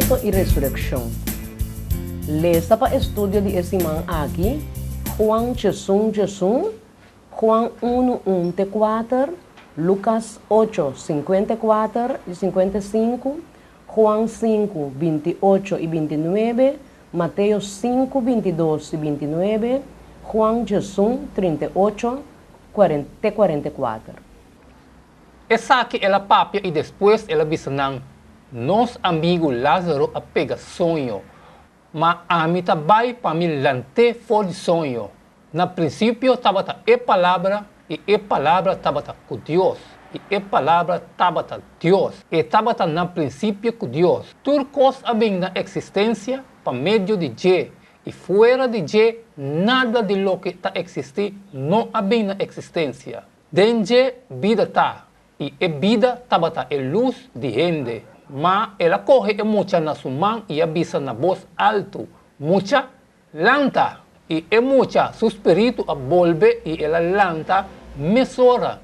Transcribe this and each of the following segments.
Morto i Resurekshon. Lesa pa estudio di e siman aki, Juan 11 11, Juan unu un te kuater, Lukas ocho, 54 i 55, Juan 5, 28 i 29, Mateo 5, 22 i 29, Juan 11, 38 te 44. Esaki el a papia i despues el a bisa nan, Nos amigu Lázaro a pega soño, ma ami ta bai pa mi lant'é for di soño. Na prinsipio tabata e Palabra, i e Palabra tabata ku Dios, i e Palabra tabata Dios. E tabata na prinsipio ku Dios. Tur kos a bin na eksistensia pa medio di dje, i fuera di dje nada di loke ta eksistí no a bin na eksistensia. Den dje bida ta, i e bida tabata e lus di hende. Ma el a kohe e mucha na su man i a bisa na bos altu, Mucha, lanta! I e mucha su spiritu a bolbe i el a lanta mesora.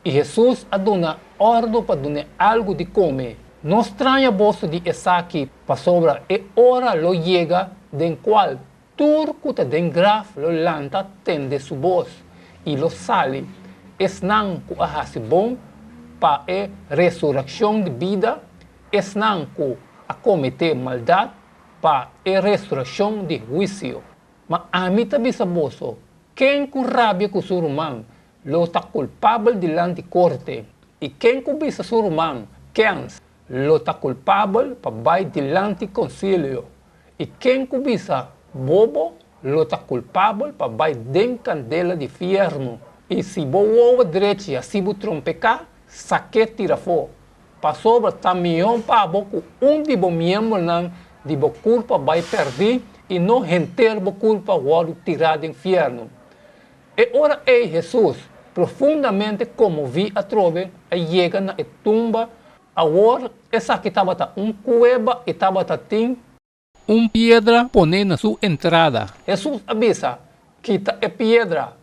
I Hesus a duna òrdu pa dun'é algu di kome. No straña boso di esaki, pasobra e ora lo yega den kual Tur ku ta den graf lo lanta tende su bos i lo sali, esnan ku a hasi bon pa e resurekshon di bida, esnan ku a kometé maldat pa e resurekshon di huisio. Ma ami ta bisa boso, ken ku rabia ku su ruman lo ta kulpabel dilanti korte, i ken ku bisa su ruman, Kèns, lo ta kulpabel pa bai dilanti konsilio, i ken ku bisa bobo lo ta kulpabel pa bai den kandela di fièrnu. I si bo wowo drechi hasi bo trompeká, sak'é tira afó, pasobra ta mihó pa bo ku un di bo miembronan di bo kurpa bai pèrdí i no henter bo kurpa wòrdu tirá den fièrnu. E ora ei Hesus, profundamente konmoví atrobe, a yega na e tumba. Awor esaki tabata un kueba i tabata tin. Un piedra poné na su entrada. Hesus a bisa, Kita e piedra.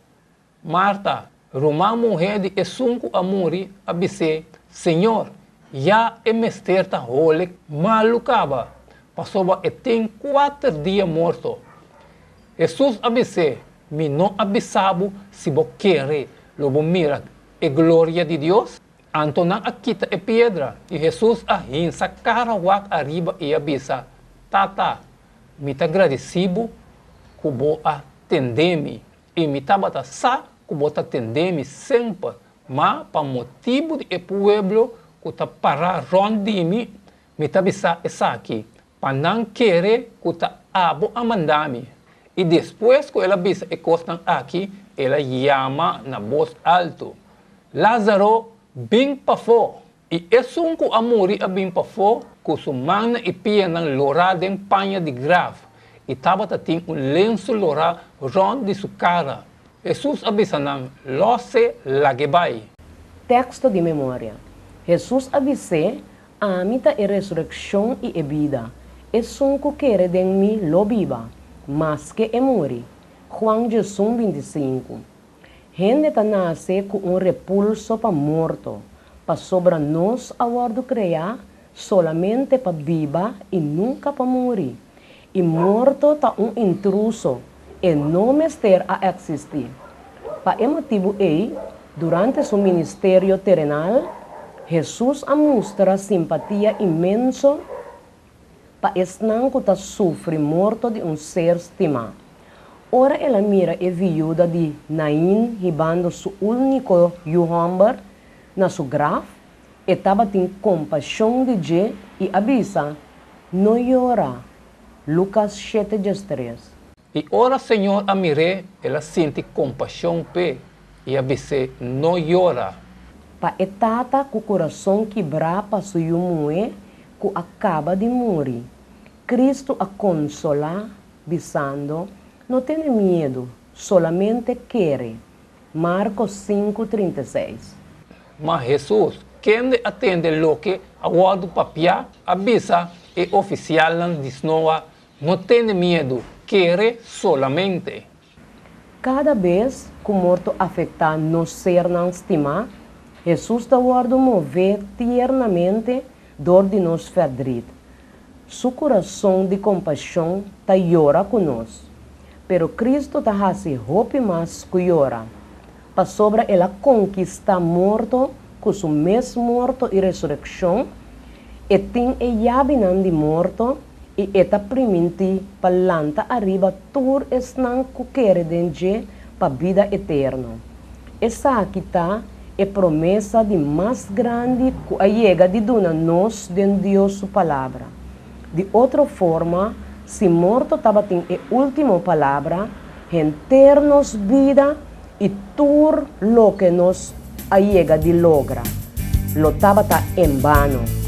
Marta, ruman muhé di esun ku a muri, a bis'é, Señor, ya e mester ta hole malu kaba, pasobra e tin kuater dia morto. Hesus a bis'é, Mi no a bisa bo, si bo kere, lo bo mira e gloria di Dios? Anto nan a kita e piedra, i Hesus a hinsa kara wak ariba i a bisa, Tata, mi ta gradisí bo ku bo a tende mi, i mi tabata sa ku bo ta tende mi semper, ma pa motibu di e pueblo ku ta pará rònt di mi, mi ta bisa esaki, Pa nan kere ku ta abo a manda mi. I despues ku el a bisa e kosnan aki, el a yama na bos altu, Lázaro, bin pafó! I esun ku a muri a bin pafó ku su mannan i pianan lorá den paña di graf, i tabata tin un lensu lorá rònt di su kara. Hesus a bisa nan, Lòs'e, lag'e bai. Teksto di memoria. Hesus a bis'é, Ami ta e resurekshon i e bida. Esun ku kere den mi lo biba, maske e muri. Juan 11, 25. Hende ta nase ku un repulso pa morto, pasobra nos a wòrdu kreá solamente pa biba i nunka pa muri. I morto ta un intruso, e no mester a eksistí. Pa e motibu ei, durante su ministerio terenal, Hesus a mustra simpatia inmenso pa esnan ku ta sufri morto di un ser stimá. Ora el a mira e viuda di Nain hibando su úniko yu hòmber na su graf, E tabatin kompashon di dje i a bisa, No yora. Lukas shete 13. I ora Señor a mir'é, el a sinti kompashon p'e i a bis'é, No yora. Pa e tata ku kurason kibrá pa su yu muhé ku a kaba di muri, Kristu a konsolá, bisando, No tene miedu, solamente kere. Marko 5, 36. Ma Hesus, kende a tende loke a wòrdu papiá, a bisa e ofisialnan di snoa, No tene miedu, kere solamente. Kada bes ku morto afektá nos sernan stimá, Hesus ta wòrdu mové tiernamente dor di nos ferdrit. Su kurason di kompashon ta yora ku nos. Pero Kristu ta hasi hopi mas ku yora. Pasobra el a konkistá morto ku su mes morto i resurekshon, e tin e yabinan di morto i e ta primintí pa lanta ariba tur esnan ku kere den dje pa bida eterno. Esaki ta e promesa di mas grandi ku a yega di duna nos den Dios su Palabra. Di otro forma, si morto tabatin e último palabra, henter nos bida i tur loke nos a yega di logra, lo tabata en bano.